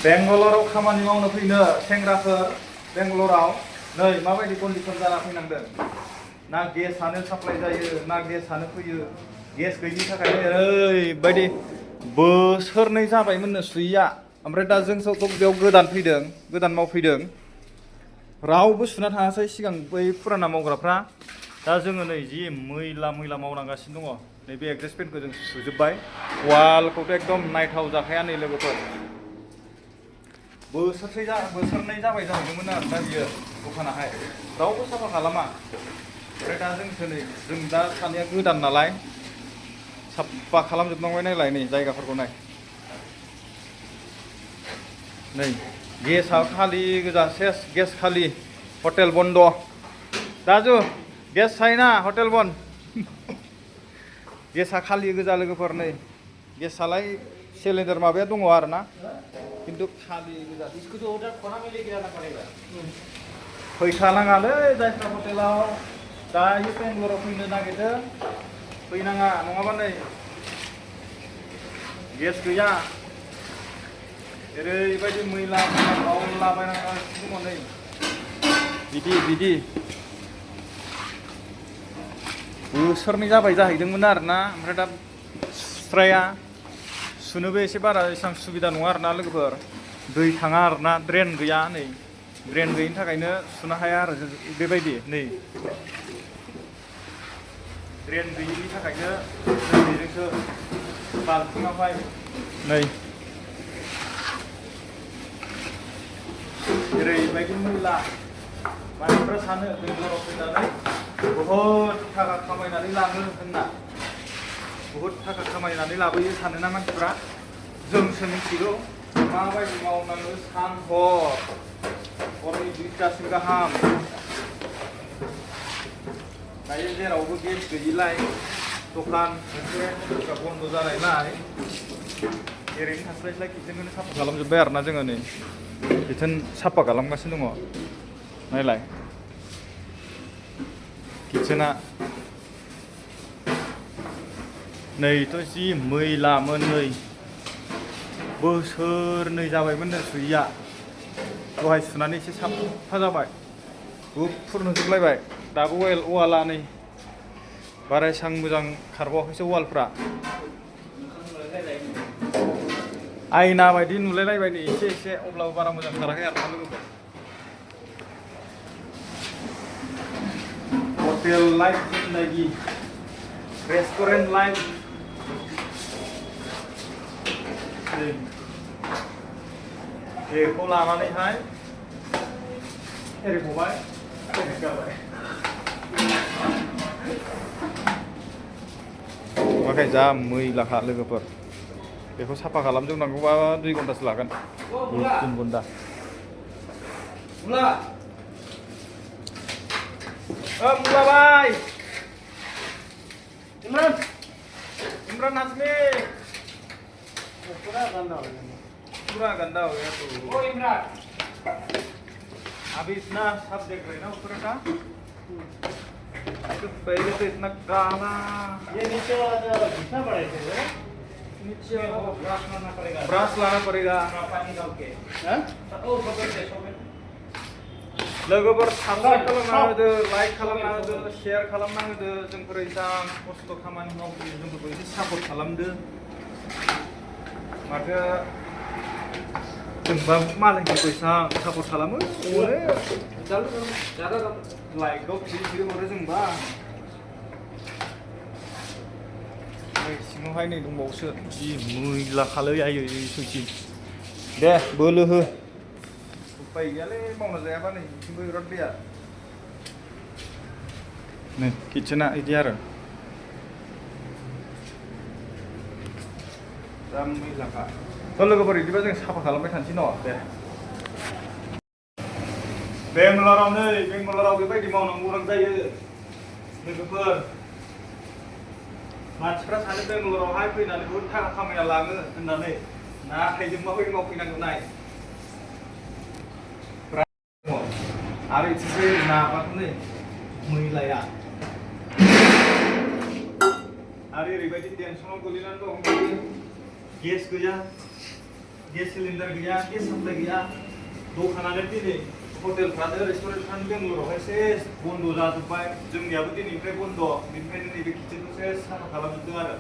बेंगालराव खामानि मावनो फैनो सेंग्राफोर बेंगालराव नै माबायदि कन्डिसन जाना फैनांदों ना गेसानो साप्लाय जायो ना गेसानो फैयो गेस गैयिनि थाखायनो ओरैबायदि बोसोरनै जाबायमोननो सुयैया ओमफ्राय दा जों बेयाव गोदान फैदों गोदान मावफैदों रावबो सुना थाङासै सिगां बै फुराना मावग्राफ्रा दा जोङो नै जि मैला मावनांगासिनो दङ नैबे एगजस्ट फेनखौ जों सुजोब्बाय वालखौथ' एकदम नायथाव जाखाया नै लोगोफोर बोसोरनै जाबाय जाहैदोंमोन आरो दा बियो दखानाहाय रावबो साफा खालामा ओमफ्राय दा जों दा सानैया गोदान नालाय साफा खालामजोबनांबाय नायलाय नै जायगाफोरखौ नाय नै गेसआ खालि गोजा सेस गेस खालि हटेल बन्द दाजु गेस चाइना हटेल बन्द गेसआ खालि गोजा लोगोफोर नै गेसआलाय सिलिन्डार माबाया दङ आरो ना किन्तु खालि गोजा फैखानाङालै जायफ्रा हटेलाव दायो बेंगलराव फैनो नागिरदों फैनाङा नङाबा नै गेस गैया ओरैबायदि मैला मावलाबायनांगासिनो दङ नै बिदि बोसोरनै जाबाय जाहैदोंमोन आरोना ओमफ्राय दा सुस्राया सुनोबो एसे बारा एसेबां सुबिदा नङा आरोना लोगोफोर दै थाङा आरोना ड्रेन गैया नै ड्रेन गैयिनि थाखायनो सुनो हाया आरो बेबायदि नै ड्रेन गैयिनि थाखायनो जोंसो बाल्थिङावहाय नै ओरैबायदि मैला मानसिफ्रा सानो बेंगलराव फैनानै बहुद थाखा खामायनानै लाङो होनना बहुद थाखा खामायनानै लाबोयो सानोना मानसिफ्रा जोंसो मिथिगौ माबायदि मावनांगौ सान हरनि 2टासिम गाहाम दायो जेरावबो गेस गैयिलाय दखान मोनसे बन्द जानायलाय ओरैनो थास्लायस्लाय किटचेनखौनो साफा खालामजोब्बाय आरोना जोङो नै किटचेन साफा खालामगासिनो दङ नायलाय किटचेना नैथ' जि मैलामोन नै बोसोरनै जाबायमोननो सुयैया दहाय सुनानै एसे साफा जाबाय गुफुर नुजोबलायबाय दाबो वाला नै बारा एसां मोजां खारबावाखैसो वालफ्रा आयना बायदि नुलायलायबाय नै एसे अब्लाबो बारा मोजां खाराखै आरोना लोगोफोर हटेल लाइफ जिंदगी रेस्टुरेन्ट लाइफ बेखौ लानानैहाय एरख'बाय गारबाय ओमफ्राय जा मैलाखा लोगोफोर बेखौ साफा खालामजोबनांगौबा 2 घन्टासो लागोन 3 घन्टा मुला भाई इमरान हाशमी पूरा गंदा हो गया तो ओ इमरान अभी इतना सब देख रहे ना ऊपर का तो पहले तो इतना काला ये नीचे वाला तो घिसना पड़ेगा नीचे वाला ब्रश लाना पड़ेगा पानी डाल के हैं ओ पकड़ दे लोगोफोर साबस्क्राइब खालामना होदो लाइक खालामना होदो शेयार खालामना होदो जोंफोर एसां खस्थ' खामानि मावफैयो जोंफोरखौ एसे सापर्ट खालामदो माथो जोंबा मालायफोरखौ एसां सापर्ट खालामो लाइकआव फिरि हरो जोंबा सिङावहाय नै दंबावोसो जि मैला खालै आयै सैथि दे बोलो हो उपाय गैयालै मावना जायाबा नै बिथिंबो बिराद दैया नै किटचेना बिदि आरो जा मैलाखा थ' लोगोफोर बिदिबा जों साफा खालामबाय थानोसै न' दे बेंगलराव बेबायदि मावनांगौ गोनां जायो लोगोफोर मानसिफ्रा सानो बेंगलरावहाय फैनानै बहुद थाखा खामायना लाङो होननानै नाथाय जों माबायदि मावफैनांगौ नाय आरो इथिंजाय नाबाथ' नै मैलाया आरो ओरैबायदि टेनसनाव गोलैनानै दं गेस गैया गेस सिलिन्डार गैया गेस साप्लाइ गैया दखानानो दिनै हटेलफ्रानो रेस्टुरेन्टफ्रानो बेंगलरावहाय सेस बन्द' जाजोब्बाय जोंनियाबो दिनैनिफ्राय बन्द' बेनिखायनो नैबे किटचेनखौ सेस साफा खालामजोबदों आरो